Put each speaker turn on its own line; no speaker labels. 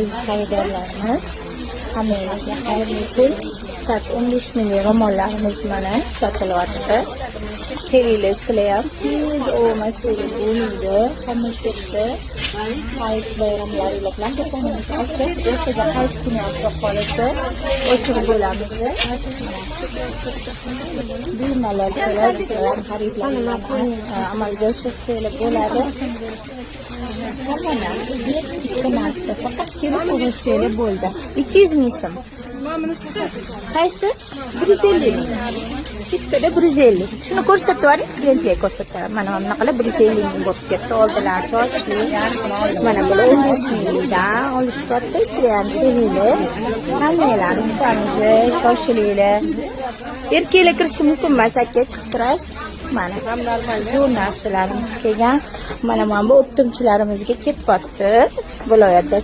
Aziz xaridorlarimiz, hammangizga xayrli kun. Soat 15 minglik ro'mollarimiz mana sotilyapti. Kelinglar, sizlar ham tez olmasanglar bo'lmaydi. Hamma shu yerda hayit bayramlari bilan do'konimiz ochiq. Ertaga hayit kuni, xudo xohlasa, ochiq bo'lamiz. Bemalol kelib, sizlar ham xaridlaringlarni amalga oshirsanglar bo'ladi. Hamma narsa bitta narxda, faqat kelib urilsanglar bo'ldi. 200 ming so'm. Qaysi? 150 ming. Bittada 150. Shuni ko'rsatib yuboring, klientlarga ko'rsataman. Mana bunaqalar 150 ming bo'lib ketdi. Oldilari toshli. Mana bular 15 mingdan olishyapti. Sizlar ham kelinglar. Hammanglarni kutamiz, shoshilinglar. Erkaklar kirishi mumkin emas, aka, chiqib turasiz. Mana zo'r narsalarimiz kelgan. Mana bu оптом chilarimizga ketyapti viloyatda.